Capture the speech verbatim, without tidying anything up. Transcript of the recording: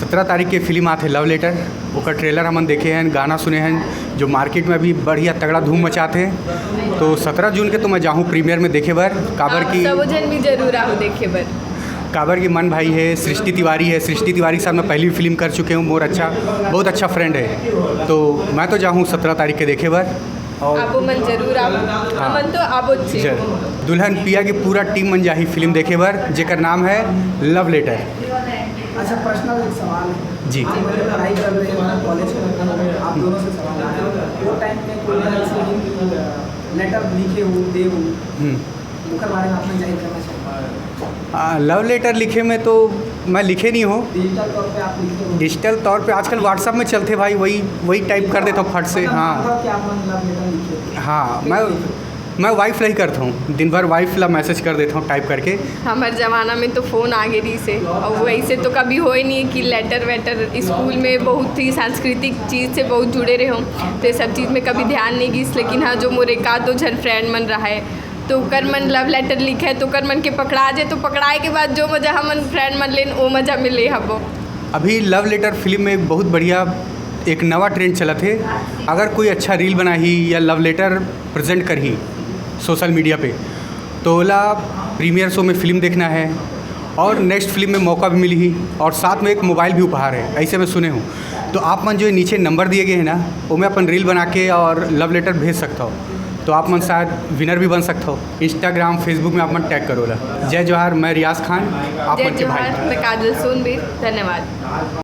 सत्रह तारीख के फिल्म आथे लव लेटर, ओकर ट्रेलर हमन देखे हन, गाना सुने हन, जो मार्केट में अभी बढ़िया तगड़ा धूम मचात हे। तो सत्रह जून के तो मैं जाहूँ प्रीमियर में देखे बर, काबर आप की सबो झन भी जरूर आओ देखे बर। काबर की मन भाई है, सृष्टि तिवारी है, सृष्टि तिवारी के साथ मैं पहली भी फिल्म कर चुके हूँ, मोर अच्छा, बहुत अच्छा फ्रेंड है, तो मैं तो जाहूँ सत्रह तारीख के देखे बर। और आपो मन जरूर आओ, हाँ। हमन तो आबो चे। जरूर। दुल्हन पिया की पूरा टीम मन जाही फिल्म देखे बर, जेकर नाम है लव लेटर। अच्छा, पर्सनल एक सवाल है। जी। आप मतलब पढ़ाई कर रहे हैं, कॉलेज कर रहे हैं, आप दोनों से सवाल है, वो टाइम में कोई ऐसे लेटर लिखे हो, दे हो, हम्म। ओकर बारे में आप मन जाहिर करना चाहेंगे? आ, लव लेटर लिखे में तो मैं लिखे नहीं हूँ। डिजिटल तौर पे आप लिखे हो? डिजिटल तौर पे आजकल WhatsApp में चलते भाई, वही, वही टाइप कर देता हूँ फट से। मतलब हाँ। मतलब क्या आप मन लव लेटर लिखे हो? हाँ, मैं, मैं वाइफ ला ही करता हूँ, दिन भर वाइफ ला मैसेज कर देता हूँ टाइप करके। हमारे जमाना में तो फ़ोन आ गए रही से, और वैसे तो कभी होए नहीं है कि लेटर वेटर। स्कूल में बहुत ही सांस्कृतिक चीज़ से बहुत जुड़े रहे हूँ, तो ये सब चीज़ में कभी ध्यान नहीं गिस। लेकिन हाँ, जो मोर एक आध दो झन फ्रेंड मन रहा है, तो ओकर मन लव लेटर लिखे, तो ओकर मन के पकड़ा जे, तो पकड़ाए के बाद जो मजा हमन फ्रेंड मन लेन, वो मजा में ले हबो। अभी लव लेटर फिल्म में एक बहुत बढ़िया, एक नवा ट्रेंड चलत हे। अगर कोई अच्छा रील बनाही या लव लेटर प्रेजेंट करही सोशल मीडिया पे, तो ओला प्रीमियर शो में फिल्म देखना है और नेक्स्ट फिल्म में मौका भी मिलही और साथ में एक मोबाइल भी उपहार है, ऐसे मैं सुने हूँ। तो आप मन जो ये नीचे नंबर दिए गए हैं ना, वो में अपन रील बना के और लव लेटर भेज सकता हो, तो आप मन शायद विनर भी बन सकता हो। इंस्टाग्राम, फेसबुक में आप मन टैग करो ला। जय जोहार, मैं रियाज खान, आप जय मन के भाई। जोहार, मैं काजल सोनबीर। धन्यवाद।